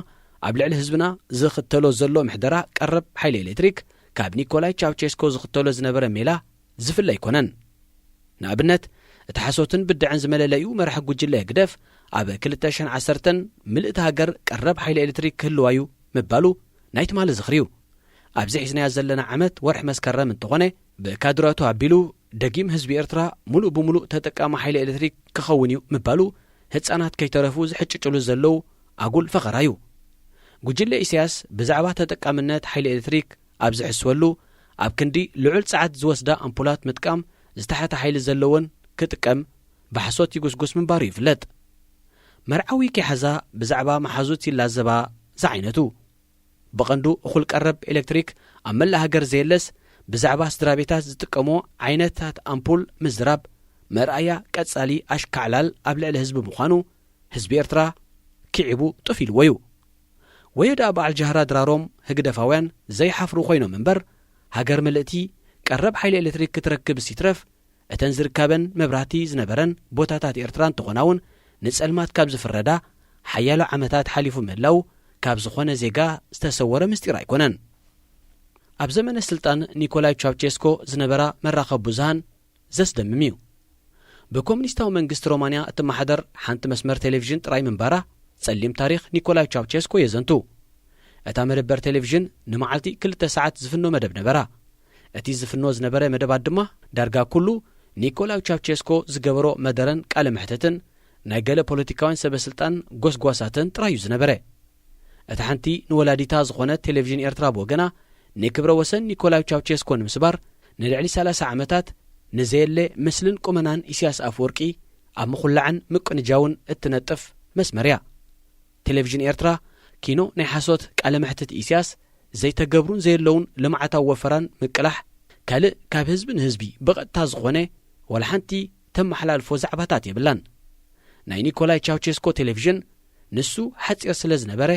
ኣብ ልዕሊ ህዝብና ዝኽተሎ ዘሎ ምሕደራ ቀረብ ሓይሊ ኤሌክትሪክ ካብ ኒኮላይ ቻውቼስኮ ዝኽተሎ ዝነበረ ሜላ ዝፍለ ኣይኮነን። ንኣብነት፣ እቲ ሓሶትን ብድዐን ዝመለለዩ መራሒ ጉጅለ ህግደፍ ኣብ ክልተ ሽሕን ዓሰርተን ምልእቲ ሃገር ቀረብ ሓይሊ ኤሌክትሪክ ክህልዋ እዩ ምባሉ ናይ ትማሊ ዝኽሪ እዩ። ኣብዚ ሒዝናዮ ዘለና ዓመት ወርሒ መስከረም እንተኾነ፣ ብካድራቱ ኣቢሉ ደጊም ህዝቢ ኤርትራ ሙሉእ ብሙሉእ ተጠቃሚ ሓይሊ ኤሌክትሪክ ክኸውን እዩ ምባሉ ህጻናት ከይተረፉ ዝሕጭጭሉ ዘለዉ ኣጉል ፈኸራ እዩ። ጉጅለ ኢሳያስ ብዛዕባ ተጠቃምነት ሓይሊ ኤሌክትሪክ ኣብ ዝሕስወሉ፣ ኣብ ክንዲ ልዑል ጸዓት ዝወስዳ ኣምፑላት ምጥቃም ዝተሓተ ሓይሊ ዘለወን ክጥቀም ብሓሶት ይጉስጉስ ምንባሩ ይፍለጥ። መርዓዊ ከይሓዛ ብዛዕባ መሓዙት ይላዘባ ዝዓይነቱ። ብቐንዱ እኹል ቀረብ ኤሌክትሪክ ኣብ መላእ ሃገር ዘየለስ፣ ብዛዕባ ስድራ ቤታት ዝጥቀሞ ዓይነታት ኣምፑል ምዝራብ መርኣያ ቀጻሊ ኣሽካዕላል ኣብ ልዕሊ ህዝቢ ምዃኑ፣ ህዝቢ ኤርትራ ኪዒቡ ጡፍ ኢልዎ እዩ። ወዮ ደኣ በዓል ጃህራ ድራሮም ህግደፋውያን ዘይሓፍሩ ኮይኖም እምበር፣ ሃገር ምልእቲ ቀረብ ሓይሊ ኤሌክትሪክ ክትረክብስ ይትረፍ፣ እተን ዝርካበን መብራህቲ ዝነበረን ቦታታት ኤርትራ እንተኾና እውን፣ ንጸልማት ካብ ዝፍረዳ ሓያሎ ዓመታት ሓሊፉ ምህላው ካብ ዝኾነ ዜጋ ዝተሰወረ ምስጢር ኣይኮነን። ኣብ ዘመነ ስልጣን ኒኮላይ ቻውቼስኮ ዝነበራ መራኸቢ ብዙሃን ዘስደምም እዩ። ብኮሙኒስታዊ መንግስቲ ሮማንያ እትመሓደር ሓንቲ መስመር ቴሌቪዥን ጥራይ ምንባራ ጸሊም ታሪኽ ኒኮላይ ቻውቼስኮ የዘንቱ። እታ መደበር ቴሌቪዥን ንመዓልቲ ክልተ ሰዓት ዝፍኖ መደብ ነበራ። እቲ ዝፍኖ ዝነበረ መደባት ድማ ዳርጋ ኩሉ ኒኮላይ ቻውቼስኮ ዝገበሮ መደረን ቃለ መሕትትን ናይ ገለ ፖለቲካውያን ሰበ ስልጣን ጎስጓሳትን ጥራይ እዩ ዝነበረ። እታ ሓንቲ ንወላዲታ ዝኾነት ቴሌቪዥን ኤርትራ ብወገና፣ ንክብረ ወሰን ኒኮላይ ቻውቼስኮ ንምስባር ንልዕሊ ሰላሳ ዓመታት ንዘየለ ምስልን ቁመናን ኢሳያስ ኣፈወርቂ ኣብ ምኹላዕን ምቅንጃውን እትነጥፍ መስመር እያ። ቴሌቪዥን ኤርትራ ኪኖ ናይ ሓሶት ቃለ መሕትት ኢሳያስ ዘይተገብሩን ዘየለውን ልምዓታዊ ወፈራን ምቅላሕ ካልእ ካብ ህዝቢ ንህዝቢ ብቐጥታ ዝኾነ ዋላ ሓንቲ ተመሓላልፎ ዛዕባታት የብላን። ናይ ኒኮላይ ቻውቼስኮ ቴሌቪዥን ንሱ ሓጺር ስለ ዝነበረ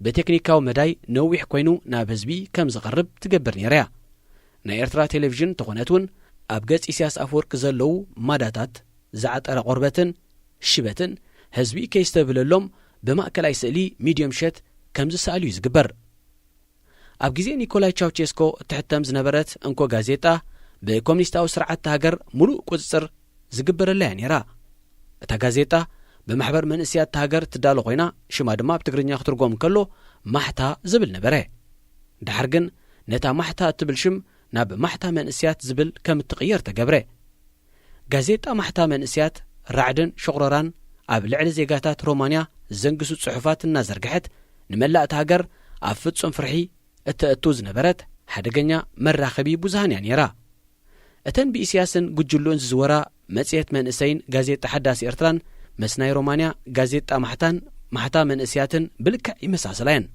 ብቴክኒካዊ መዳይ ነዊሕ ኮይኑ ናብ ህዝቢ ከም ዝቐርብ ትገብር ነይራ እያ። ናይ ኤርትራ ቴሌቪዥን እንተኾነት እውን ኣብ ገጽ ኢሳያስ ኣፈወርቂ ዘለዉ ማዳታት ዝዓጠረ ቆርበትን ሽበትን ህዝቢ ከይስተብህለሎም ብማእከላይ ስእሊ ሚድዮም ሸት ከም ዝሰኣሉ እዩ ዝግበር። ኣብ ግዜ ኒኮላይ ቻውቼስኮ እትሕተም ዝነበረት እንኮ ጋዜጣ ብኮሙኒስታዊ ስርዓት እታ ሃገር ሙሉእ ቁጽጽር ዝግበረላ እያ ነይራ። እታ ጋዜጣ ብማሕበር መንእስያት እታ ሃገር ትዳሎ ኮይና ሽማ ድማ ኣብ ትግርኛ ክትርጎም እንከሎ ማሕታ ዝብል ነበረ። ድሓር ግን ነታ ማሕታ እትብል ሽም ናብ ማሕታ መንእስያት ዝብል ከም እትቕየር ተገብረ። ጋዜጣ ማሕታ መንእስያት ራዕድን ሸቑረራን ኣብ ልዕሊ ዜጋታት ሮማንያ ዘንግሱ ጽሑፋት እናዘርግሐት ንመላእ እታ ሃገር ኣብ ፍጹም ፍርሒ እተእቱ ዝነበረት ሓደገኛ መራኸቢ ብዙሃን እያ ነይራ። እተን ብኢስያስን ጉጅልኡን ዝዝወራ መጽሔት መንእሰይን ጋዜጣ ሓዳስ ኤርትራን ምስ ናይ ሮማንያ ጋዜጣ ማሕታን ማሕታ መንእስያትን ብልክዕ ይመሳሰላ እየን።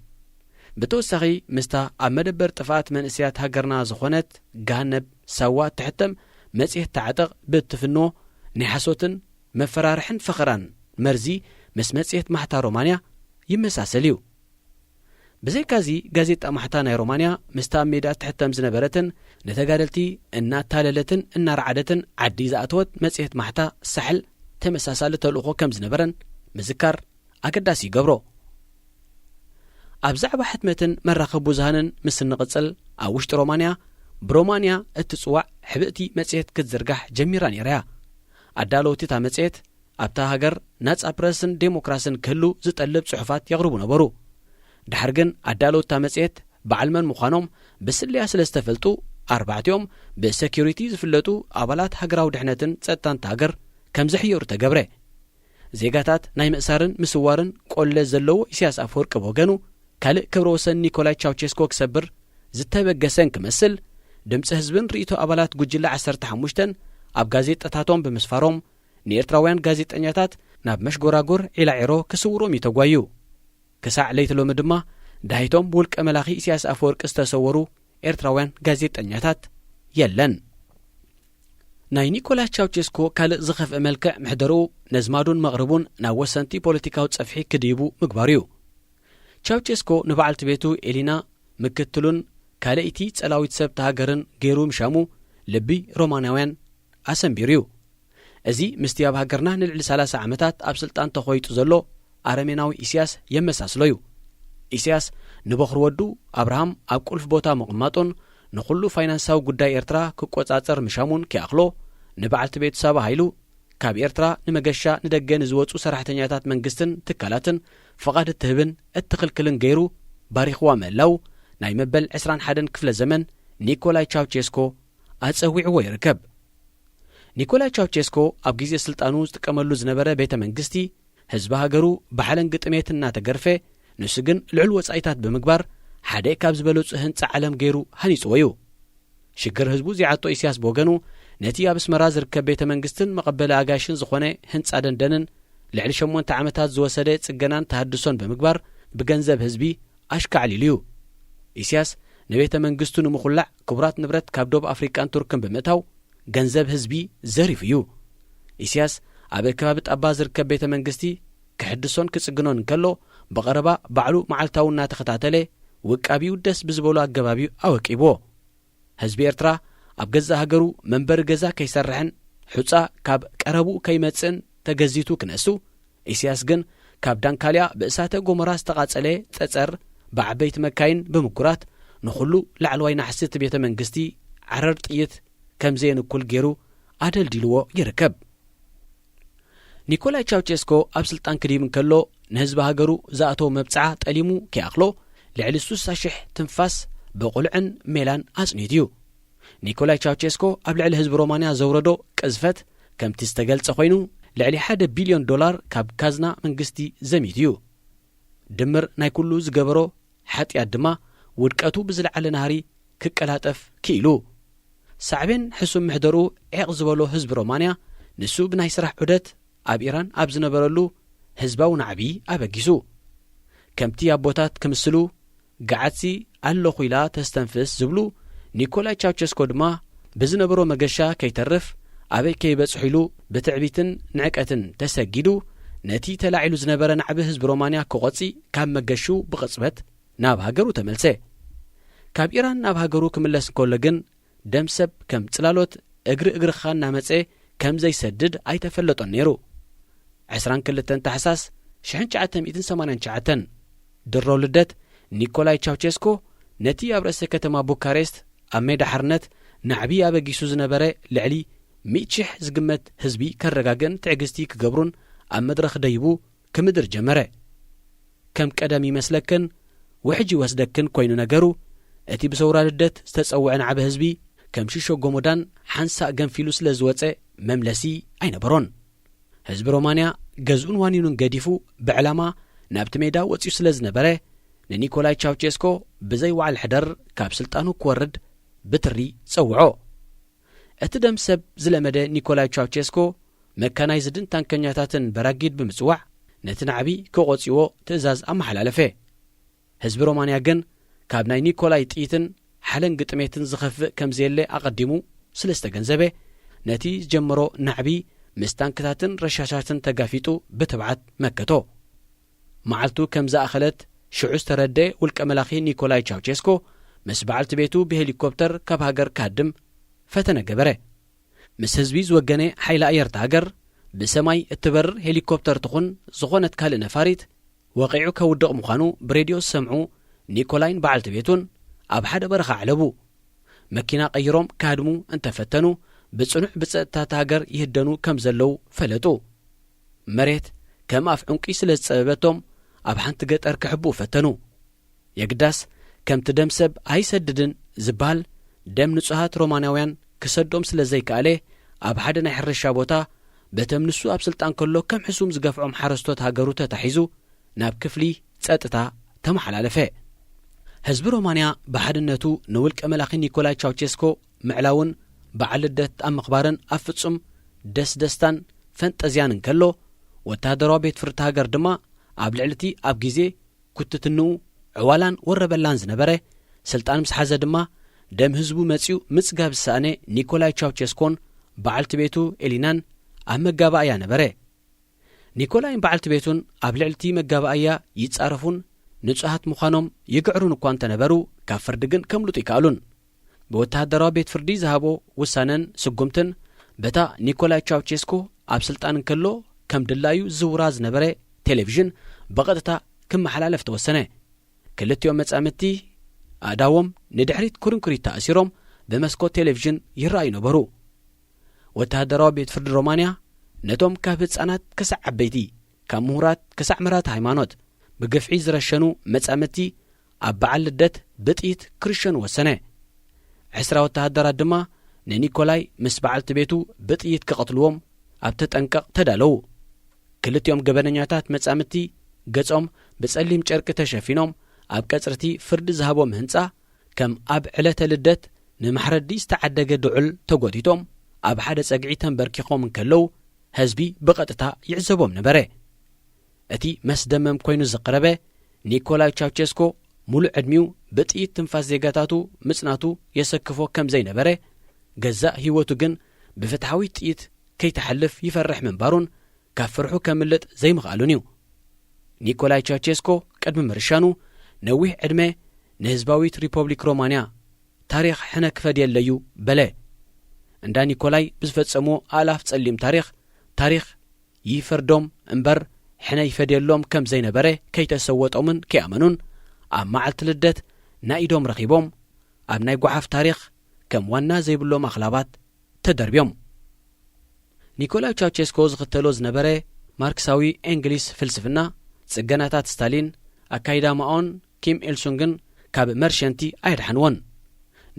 ብተወሳኺ ምስታ ኣብ መደበር ጥፍኣት መንእስያት ሃገርና ዝኾነት ጋህነብ ሳዋ እትሕተም መጽሔት ታዕጥቕ ብእትፍንዎ ናይ ሓሶትን መፈራርሕን ፈኸራን መርዚ ምስ መጽሔት ማሕታ ሮማንያ ይመሳሰል እዩ። ብዘይካዚ ጋዜጣ ማሕታ ናይ ሮማንያ ምስታ ኣብ ሜዳ እትሕተም ዝነበረትን ንተጋደልቲ እናታለለትን እናረዓደትን ዓዲ ዝኣተወት መጽሔት ማሕታ ሳሕል ተመሳሳሊ ተልእኾ ከም ዝነበረን ምዝካር ኣገዳሲ ይገብሮ። ኣብ ዛዕባ ሕትመትን መራኸቢ ብዙሃንን ምስ እንቕጽል፣ ኣብ ውሽጢ ሮማንያ ብሮማንያ እትጽዋዕ ሕብእቲ መጽሔት ክትዝርጋሕ ጀሚራ ነይራ እያ። ኣዳለውቲ እታ መጽሔት ኣብታ ሃገር ናጻ ፕረስን ዴሞክራስን ክህሉ ዝጠልብ ጽሑፋት የቕርቡ ነበሩ። ድሓር ግን ኣዳለውታ መጽሔት በዓል መን ምዃኖም ብስለያ ስለ ዝተፈልጡ፣ ኣርባዕቲኦም ብሰኪዩሪቲ ዝፍለጡ ኣባላት ሃገራዊ ድሕነትን ጸጥታን እታ ሃገር ከም ዝሕየሩ ተገብረ። ዜጋታት ናይ ምእሳርን ምስዋርን ቆለ ዘለዎ ኢሳያስ ኣፈወርቂ ብወገኑ፣ ካልእ ክብረ ወሰን ኒኮላይ ቻውቼስኮ ክሰብር ዝተበገሰን ክመስል፣ ድምጺ ህዝብን ርእይቶ ኣባላት ጉጅለ ዓሰርተ ሓሙሽተን ኣብ ጋዜጣታቶም ብምስፋሮም፣ ንኤርትራውያን ጋዜጠኛታት ናብ መሽጎራጎር ዒላዒሮ ክስውሮም እዩ ተጓዩ። ክሳዕ ለይቲ ሎሚ ድማ ዳሂቶም ብውልቀ መላኺ ኢሳያስ ኣፈወርቂ ዝተሰወሩ ኤርትራውያን ጋዜጠኛታት የለን። ናይ ኒኮላስ ቻውቼስኮ ካልእ ዝኸፍአ መልክዕ ምሕደርኡ ነዝማዱን መቕርቡን ናብ ወሰንቲ ፖለቲካዊ ጸፍሒ ክድይቡ ምግባሩ እዩ። ቻውቼስኮ ንበዓልቲ ቤቱ ኤሊና ምክትሉን ካልእቲ ጸላዊት ሰብቲ ሃገርን ገይሩ ምሻሙ ልቢ ሮማናውያን ኣሰንቢሩ እዩ። እዚ ምስቲ ኣብ ሃገርና ንልዕሊ ሰላሳ ዓመታት ኣብ ስልጣን ተኾይጡ ዘሎ ኣረሜናዊ ኢሳያስ የመሳስሎ እዩ። ኢሳያስ ንበኹሪ ወዱ ኣብርሃም ኣብ ቁልፍ ቦታ ምቕማጡን ንኹሉ ፋይናንሳዊ ጉዳይ ኤርትራ ክቆጻጸር ምሻሙን ኪኣኽሎ፣ ንበዓልቲ ቤቱ ሳባ ሃይሉ ካብ ኤርትራ ንመገሻ ንደገ ንዝወጹ ሰራሕተኛታት መንግስትን ትካላትን ፍቓድ እትህብን እትኽልክልን ገይሩ ባሪኽዋ ምህላው ናይ መበል ዕስራን ሓደን ክፍለ ዘመን ኒኮላይ ቻውቼስኮ ኣጸዊዕዎ ይርከብ። ኒኮላይ ቻውቼስኮ ኣብ ግዜ ስልጣኑ ዝጥቀመሉ ዝነበረ ቤተ መንግስቲ ህዝቢ ሃገሩ ብሓለንጊ ጥሜት እናተገርፈ፣ ንሱ ግን ልዑል ወጻኢታት ብምግባር ሓደ ካብ ዝበለጹ ህንጻ ዓለም ገይሩ ሃኒጽዎ እዩ። ሽግር ህዝቡ ዘይዓጦ ኢሳያስ ብወገኑ ነቲ ኣብ ኣስመራ ዝርከብ ቤተ መንግስትን መቐበሊ ኣጋይሽን ዝኾነ ህንጻ ደንደንን ልዕሊ ሸሞንተ ዓመታት ዝወሰደ ጽገናን ተሃድሶን ብምግባር ብገንዘብ ህዝቢ ኣሽካዕሊሉ እዩ። ኢሳያስ ንቤተ መንግስቱ ንምኹላዕ ክቡራት ንብረት ካብ ዶብ ኣፍሪቃን ቱርክን ብምእታው ገንዘብ ህዝቢ ዘሪፉ እዩ። ኢሳያስ ኣብ ከባቢ ጣባ ዝርከብ ቤተ መንግስቲ ክሕድሶን ክጽግኖን እንከሎ ብቐረባ ባዕሉ መዓልታዊ እናተኸታተለ ውቃቢኡ ደስ ብዝበሎ ኣገባብ እዩ ኣወቂብዎ። ህዝቢ ኤርትራ ኣብ ገዛእ ሃገሩ መንበሪ ገዛ ከይሰርሕን ሑጻ ካብ ቀረብኡ ከይመጽእን ተገዚቱ ክነሱ፣ ኢሳያስ ግን ካብ ዳንካልያ ብእሳተ ጎመራ ዝተቓጸለ ጸጸር ብዓበይቲ መካይን ብምጉራት ንኹሉ ላዕለዋይ ናሕሲ እቲ ቤተ መንግስቲ ዓረር ጥይት ከም ዘየንኩል ገይሩ ኣደልዲልዎ ይርከብ። ኒኮላይ ቻውቼስኮ ኣብ ስልጣን ክድይብ እንከሎ ንህዝቢ ሃገሩ ዝኣተዎ መብጽዓ ጠሊሙ ከይኣኽሎ ልዕሊ ስሳ ሽሕ ትንፋስ ብቑልዕን ሜላን ኣጽኒቱ እዩ። ኒኮላይ ቻውቼስኮ ኣብ ልዕሊ ህዝቢ ሮማንያ ዘውረዶ ቅዝፈት ከምቲ ዝተገልጸ ኮይኑ ልዕሊ ሓደ ቢልዮን ዶላር ካብ ካዝና መንግስቲ ዘሚቱ እዩ። ድምር ናይ ኩሉ ዝገበሮ ሓጢኣት ድማ ውድቀቱ ብዝለዓለ ናህሪ ክቀላጠፍ ክኢሉ። ሳዕቤን ሕሱም ምሕደርኡ ዒቕ ዝበሎ ህዝቢ ሮማንያ ንሱ ብናይ ስራሕ ዑደት ኣብ ኢራን ኣብ ዝነበረሉ ህዝባዊ ናዕቢ ኣበጊሱ። ከምቲ ኣቦታት ክምስሉ ገዓትሲ ኣለኹ ኢላ ተስተንፍስ ዝብሉ ኒኮላይ ቻውቸስኮ ድማ ብዝነበሮ መገሻ ከይተርፍ ኣበይ ከይበጽሑ ኢሉ ብትዕቢትን ንዕቀትን ተሰጊዱ ነቲ ተላዒሉ ዝነበረ ናዕቢ ህዝቢ ሮማንያ ክቖጺ ካብ መገሹ ብቕጽበት ናብ ሃገሩ ተመልሰ። ካብ ኢራን ናብ ሃገሩ ክምለስ እንከሎ ግን ደም ሰብ ከም ጽላሎት እግሪ እግርኻ እናመጸ ከም ዘይሰድድ ኣይተፈለጦን ነይሩ። ዕስራን ክልተን ታሕሳስ ሽሕን ትሽዓተ ሚእትን ሰማንያን ትሽዓተን ድሮ ልደት ኒኮላይ ቻውቸስኮ ነቲ ኣብ ርእሰ ከተማ ቡካሬስት ኣብ ሜዳ ሓርነት ናዕቢ ኣበጊሱ ዝነበረ ልዕሊ ሚእቲ ሽሕ ዝግመት ህዝቢ ከረጋግእን ትዕግስቲ ክገብሩን ኣብ መድረኽ ደይቡ ክምድር ጀመረ። ከም ቀደም ይመስለክን ውሕጅ ይወስደክን ኮይኑ ነገሩ፣ እቲ ብሰውራ ልደት ዝተጸውዐ ናዕቢ ህዝቢ ከም ሽሾ ጎሞዳን ሓንሳእ ገንፊሉ ስለ ዝወጸ መምለሲ ኣይነበሮን። ህዝቢ ሮማንያ ገዝኡን ዋኒኑን ገዲፉ ብዕላማ ናብቲ ሜዳ ወጺኡ ስለ ዝነበረ፣ ንኒኮላይ ቻውቼስኮ ብዘይ ዋዕል ሕደር ካብ ስልጣኑ ክወርድ ብትሪ ጸውዖ። እቲ ደም ሰብ ዝለመደ ኒኮላይ ቻውቼስኮ መካናይዝድን ታንከኛታትን በራጊድ ብምጽዋዕ ነቲ ናዕቢ ክቖጽዎ ትእዛዝ ኣመሓላለፈ። ህዝቢ ሮማንያ ግን ካብ ናይ ኒኮላይ ጥይትን ሓለንጊ ጥሜትን ዝኸፍእ ከም ዘየለ ኣቐዲሙ ስለ ዝተገንዘበ፣ ነቲ ዝጀመሮ ናዕቢ ምስ ታንክታትን ረሻሻትን ተጋፊጡ ብትብዓት መከቶ። መዓልቱ ከም ዝኣኸለት ሽዑ ዝተረድኤ ውልቀ መላኺ ኒኮላይ ቻውቼስኮ ምስ በዓልቲ ቤቱ ብሄሊኮፕተር ካብ ሃገር ክሃድም ፈተነ ገበረ። ምስ ህዝቢ ዝወገነ ሓይሊ ኣየር እታ ሃገር ብሰማይ እትበርር ሄሊኮፕተር ትኹን ዝኾነት ካልእ ነፋሪት ወቒዑ ከውድቕ ምዃኑ ብሬድዮ ዝሰምዑ ኒኮላይን በዓልቲ ቤቱን ኣብ ሓደ በረኻ ዓለቡ። መኪና ቀይሮም ክሃድሙ እንተፈተኑ ብጽኑዕ ብጸጥታ እታ ሃገር ይህደኑ ከም ዘለዉ ፈለጡ። መሬት ከም ኣፍ ዕንቂ ስለ ዝጸበበቶም ኣብ ሓንቲ ገጠር ክሕብኡ ፈተኑ። የግዳስ ከምቲ ደም ሰብ ኣይሰድድን ዝበሃል ደም ንጹሃት ሮማናውያን ክሰዶም ስለ ዘይከኣለ ኣብ ሓደ ናይ ሕርሻ ቦታ በቶም ንሱ ኣብ ስልጣን ከሎ ከም ሕሱም ዝገፍዖም ሓረስቶት ሃገሩ ተታሒዙ ናብ ክፍሊ ጸጥታ ተመሓላለፈ። ህዝቢ ሮማንያ ብሓድነቱ ንውልቀ መላኺ ኒኮላይ ቻውቼስኮ ምዕላውን በዓል ልደት ኣብ ምኽባርን ኣብ ፍጹም ደስደስታን ፈንጠዝያን እንከሎ፣ ወተሃደራዊ ቤት ፍርዲ ሃገር ድማ ኣብ ልዕሊ እቲ ኣብ ግዜ ኩትትንኡ ዕዋላን ወረበላን ዝነበረ፣ ስልጣን ምስ ሓዘ ድማ ደም ህዝቡ መጺኡ ምጽጋብ ዝሰኣነ ኒኮላይ ቻውቸስኮን በዓልቲ ቤቱ ኤሊናን ኣብ መጋባእያ ነበረ። ኒኮላይን በዓልቲ ቤቱን ኣብ ልዕሊ እቲ መጋባእያ ይጻረፉን ንጹሃት ምዃኖም ይግዕሩን እኳ እንተነበሩ፣ ካብ ፍርዲ ግን ከምልጡ ይከኣሉን። ብወተሃደራዊ ቤት ፍርዲ ዝሃቦ ውሳነን ስጉምትን በታ ኒኮላይ ቻውቼስኮ ኣብ ስልጣን እንከሎ ከም ድላዩ ዝውራ ዝነበረ ቴሌቪዥን ብቐጥታ ክመሓላለፍ ተወሰነ። ክልቲኦም መጻምድቲ ኣእዳዎም ንድሕሪት ኩርንኩሪት ተኣሲሮም ብመስኮት ቴሌቪዥን ይረኣዩ ነበሩ። ወተሃደራዊ ቤት ፍርዲ ሮማንያ ነቶም ካብ ህጻናት ክሳዕ ዓበይቲ፣ ካብ ምሁራት ክሳዕ መራሕቲ ሃይማኖት ብግፍዒ ዝረሸኑ መጻምድቲ ኣብ በዓል ልደት ብጥይት ክርሸኑ ወሰነ። ዕስራ ወተሃደራት ድማ ንኒኮላይ ምስ በዓልቲ ቤቱ ብጥይት ክቐትልዎም ኣብ ተጠንቀቕ ተዳለዉ። ክልቲኦም ገበነኛታት መጻምድቲ ገጾም ብጸሊም ጨርቂ ተሸፊኖም ኣብ ቀጽርቲ ፍርዲ ዝሃቦም ህንጻ ከም ኣብ ዕለተ ልደት ንማሕረዲ ዝተዓደገ ድዑል ተጎቲቶም ኣብ ሓደ ጸግዒ ተንበርኪኾም እንከለዉ ህዝቢ ብቐጥታ ይዕዘቦም ነበረ። እቲ መስደመም ኮይኑ ዝቐረበ ኒኮላይ ቻውቸስኮ ሙሉእ ዕድሚኡ ብጥይት ትንፋስ ዜጋታቱ ምጽናቱ የሰክፎ ከም ዘይነበረ፣ ገዛእ ህይወቱ ግን ብፍትሓዊ ጥይት ከይትሓልፍ ይፈርሕ ምንባሩን ካብ ፍርሑ ከምልጥ ዘይምኽኣሉን እዩ። ኒኮላይ ቻውቸስኮ ቅድሚ ምርሻኑ ነዊሕ ዕድመ ንህዝባዊት ሪፖብሊክ ሮማንያ ታሪኽ ሕነ ክፈድየለዩ በለ። እንዳ ኒኮላይ ብዝፈጸምዎ ኣእላፍ ጸሊም ታሪኽ፣ ታሪኽ ይፈርዶም እምበር ሕነ ይፈድየሎም ከም ዘይነበረ ከይተሰወጦምን ከይኣመኑን ኣብ መዓልቲ ልደት ናይ ኢዶም ረኺቦም ኣብ ናይ ጓሓፍ ታሪኽ ከም ዋና ዘይብሎም ኣኽላባት ተደርብዮም። ኒኮላይ ቻውቸስኮ ዝኽተሎ ዝነበረ ማርክሳዊ ኤንግሊስ ፍልስፍና፣ ጽገናታት ስታሊን፣ ኣካይዳ ማኦን ኪም ኢልሱንግን ካብ መርሸንቲ ኣየድሓንዎን።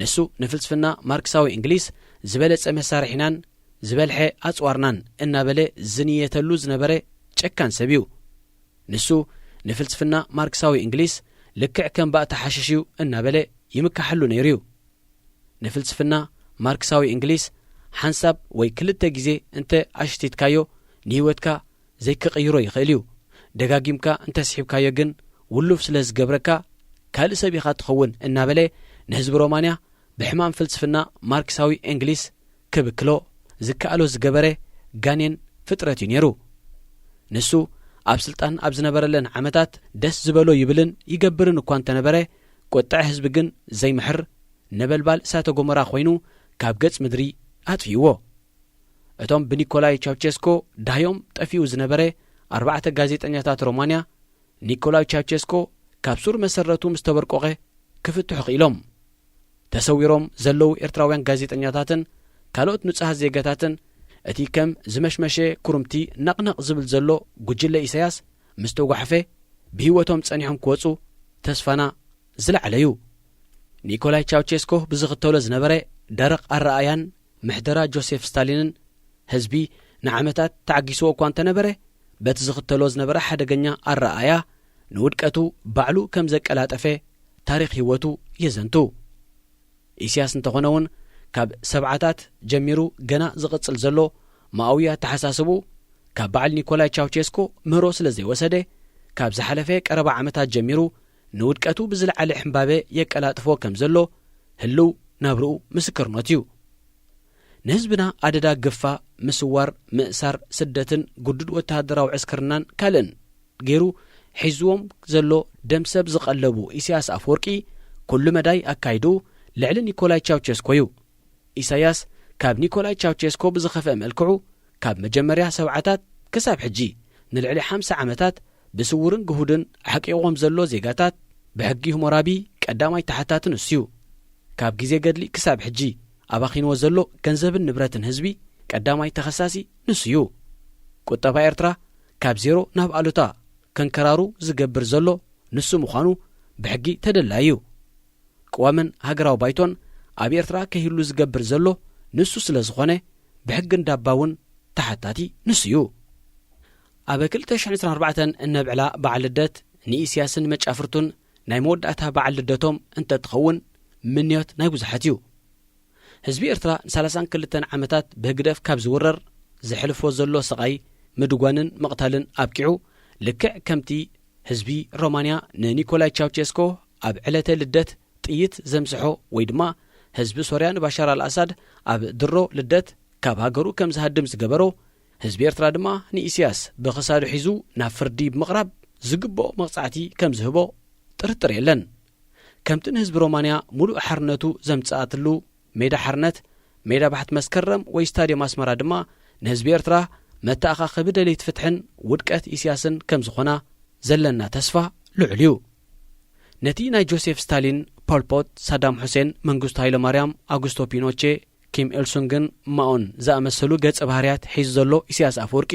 ንሱ ንፍልስፍና ማርክሳዊ እንግሊዝ ዝበለጸ መሳርሒናን ዝበልሐ ኣጽዋርናን እናበለ ዝንየተሉ ዝነበረ ጨካን ሰብ እዩ። ንሱ ንፍልስፍና ማርክሳዊ እንግሊዝ ልክዕ ከም ባእታ ሓሽሽ እዩ እናበለ ይምካሓሉ ነይሩ እዩ። ንፍልስፍና ማርክሳዊ እንግሊዝ ሓንሳብ ወይ ክልተ ግዜ እንተ ኣሽቲትካዮ ንህይወትካ ዘይክቕይሮ ይኽእል እዩ። ደጋጊምካ እንተስሒብካዮ ግን ውሉፍ ስለ ዝገብረካ ካልእ ሰብ ኢኻ ትኸውን እናበለ ንህዝቢ ሮማንያ ብሕማም ፍልስፍና ማርክሳዊ እንግሊዝ ክብክሎ ዝከኣሎ ዝገበረ ጋኔን ፍጥረት እዩ ነይሩ። ንሱ ኣብ ስልጣን ኣብ ዝነበረለን ዓመታት ደስ ዝበሎ ይብልን ይገብርን እኳ እንተነበረ፣ ቁጥዐ ህዝቢ ግን ዘይምሕር ነበልባል እሳተ ጎመራ ኮይኑ ካብ ገጽ ምድሪ ኣጥፊእዎ። እቶም ብኒኮላይ ቻውቸስኮ ዳህዮም ጠፊኡ ዝነበረ ኣርባዕተ ጋዜጠኛታት ሮማንያ፣ ኒኮላይ ቻውቸስኮ ካብ ሱር መሰረቱ ምስ ተበርቆቐ ክፍትሑ ክኢሎም። ተሰዊሮም ዘለዉ ኤርትራውያን ጋዜጠኛታትን ካልኦት ንጹሃት ዜጋታትን እቲ ከም ዝመሽመሸ ኩርምቲ ነቕነቕ ዝብል ዘሎ ጉጅለ ኢሳያስ ምስ ተጓሕፈ ብህይወቶም ጸኒሖም ክወጹ ተስፋና ዝለዓለ እዩ። ኒኮላይ ቻውቸስኮ ብዝኽተሎ ዝነበረ ደረቕ ኣረኣያን ምሕደራ ጆሴፍ ስታሊንን ህዝቢ ንዓመታት ተዓጊስዎ እኳ እንተነበረ፣ በቲ ዝኽተሎ ዝነበረ ሓደገኛ ኣረኣእያ ንውድቀቱ ባዕሉ ከም ዘቀላጠፈ ታሪኽ ህይወቱ የዘንቱ። ኢሳያስ እንተኾነ እውን ካብ ሰብዓታት ጀሚሩ ገና ዝቕጽል ዘሎ ማእዊ ኣተሓሳስብኡ ካብ በዓል ኒኮላይ ቻውቸስኮ ምህሮ ስለ ዘይወሰደ፣ ካብ ዝሓለፈ ቀረባ ዓመታት ጀሚሩ ንውድቀቱ ብዝለዓለ ሕምባበ የቀላጥፎ ከም ዘሎ ህልው ናብርኡ ምስክርኖት እዩ። ንህዝብና ኣደዳ ግፋ፣ ምስዋር፣ ምእሳር፣ ስደትን ግዱድ ወተሃደራዊ ዕስክርናን ካልእን ገይሩ ሒዝዎም ዘሎ ደም ሰብ ዝቐለቡ ኢሳያስ ኣፈወርቂ ኩሉ መዳይ ኣካይዱ ልዕሊ ኒኮላይ ቻውቸስኮ እዩ። ኢሳያስ ካብ ኒኮላይ ቻውቸስኮ ብዝኸፍአ መልክዑ ካብ መጀመርያ ሰብዓታት ክሳብ ሕጂ ንልዕሊ ሓምሳ ዓመታት ብስውርን ግሁድን ኣሕቂቕዎም ዘሎ ዜጋታት ብሕጊ ሁሞራቢ ቀዳማይ ተሓታቲ ንሱ እዩ። ካብ ግዜ ገድሊ ክሳብ ሕጂ ኣባኺንዎ ዘሎ ገንዘብን ንብረትን ህዝቢ ቀዳማይ ተኸሳሲ ንሱ እዩ። ቁጠባ ኤርትራ ካብ ዜሮ ናብ ኣሉታ ከንከራሩ ዝገብር ዘሎ ንሱ ምዃኑ ብሕጊ ተደላዩ እዩ። ቅዋምን ሃገራዊ ባይቶን ኣብ ኤርትራ ከይህሉ ዝገብር ዘሎ ንሱ ስለ ዝኾነ ብሕጊ እንዳባ እውን ተሓታቲ ንሱ እዩ። ኣብ ክልተ ሽሕን ዕስራን ኣርባዕተን እነብዕላ በዓል ልደት ንኢሳያስን መጫፍርቱን ናይ መወዳእታ በዓል ልደቶም እንተትኸውን ምንዮት ናይ ብዙሓት እዩ። ህዝቢ ኤርትራ ንሰላሳን ክልተን ዓመታት ብህግደፍ ካብ ዝውረር ዘሕልፎ ዘሎ ስቓይ ምድጓንን ምቕታልን ኣብቂዑ፣ ልክዕ ከምቲ ህዝቢ ሮማንያ ንኒኮላይ ቻውቸስኮ ኣብ ዕለተ ልደት ጥይት ዘምስሖ ወይ ድማ ህዝቢ ሶርያ ንባሻር ኣልኣሳድ ኣብ ድሮ ልደት ካብ ሃገሩ ከም ዝሃድም ዝገበሮ፣ ህዝቢ ኤርትራ ድማ ንኢሳያስ ብኽሳዱ ሒዙ ናብ ፍርዲ ብምቕራብ ዝግብኦ መቕጻዕቲ ከም ዝህቦ ጥርጥር የለን። ከምቲ ንህዝቢ ሮማንያ ሙሉእ ሓርነቱ ዘምጽኣትሉ ሜዳ ሓርነት፣ ሜዳ ባሕቲ መስከረም ወይ ስታድዮም ኣስመራ ድማ ንህዝቢ ኤርትራ መተኣኻኸቢ ደለይቲ ፍትሕን ውድቀት ኢሳያስን ከም ዝኾና ዘለና ተስፋ ልዑል እዩ። ነቲ ናይ ጆሴፍ ስታሊን፣ ፖልፖት፣ ሳዳም ሑሴን፣ መንግስቱ ሃይለማርያም፣ ኣጉስቶ ፒኖቼ፣ ኪም ኢልሱንግን ማኦን ዝኣመሰሉ ገጸ ባህርያት ሒዙ ዘሎ ኢሳያስ ኣፈወርቂ፣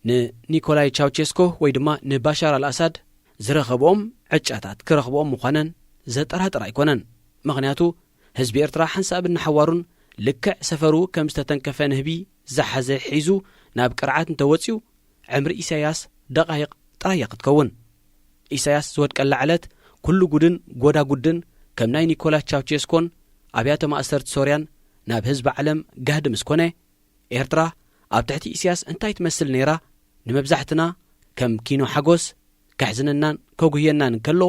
ንኒኮላይ ቻውቼስኮ ወይ ድማ ንባሻር ኣልኣሳድ ዝረኸብኦም ዕጫታት ክረኽብኦም ምዃነን ዘጠራጥር ኣይኮነን። ምኽንያቱ፣ ህዝቢ ኤርትራ ሓንሳብ እናሓዋሩን ልክዕ ሰፈሩ ከም ዝተተንከፈ ንህቢ ዝሓዘ ሒዙ ናብ ቅርዓት እንተወጺኡ፣ ዕምሪ ኢሳያስ ደቓይቕ ጥራይ እያ ክትከውን። ኢሳያስ ዝወድቀላ ዕለት፣ ኩሉ ጉድን ጎዳጉድን ከም ናይ ኒኮላስ ቻውቼስኮን ኣብያተ ማእሰርቲ ሶርያን ናብ ህዝቢ ዓለም ጋህዲ ምስ ኮነ፣ ኤርትራ ኣብ ትሕቲ ኢሳያስ እንታይ ትመስል ነይራ? ንመብዛሕትና ከም ኪኖ ሓጎስ ከሕዝነናን ከጉህየናን እንከሎ፣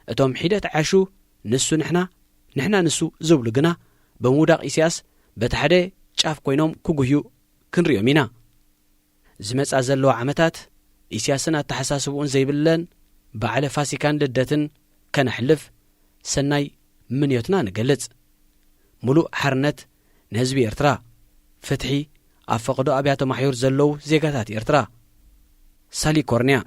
እቶም ሒደት ዓሹ፣ ንሱ ንሕና፣ ንሕና ንሱ ዝብሉ ግና፣ ብምውዳቕ ኢሳያስ በቲ ሓደ ጫፍ ኮይኖም ክጉህዩ ክንሪኦም ኢና። ዝመጻ ዘለዋ ዓመታት፣ ኢሳያስን ኣተሓሳስብኡን ዘይብለን በዓለ ፋሲካን ልደትን ከነሕልፍ ሰናይ ምንዮትና ንገልጽ። ምሉእ ሓርነት ንህዝቢ ኤርትራ። ፍትሒ ኣብ ፈቕዶ ኣብያተ ማሕዩር ዘለዉ ዜጋታት ኤርትራ። ሳሊኮርንያ።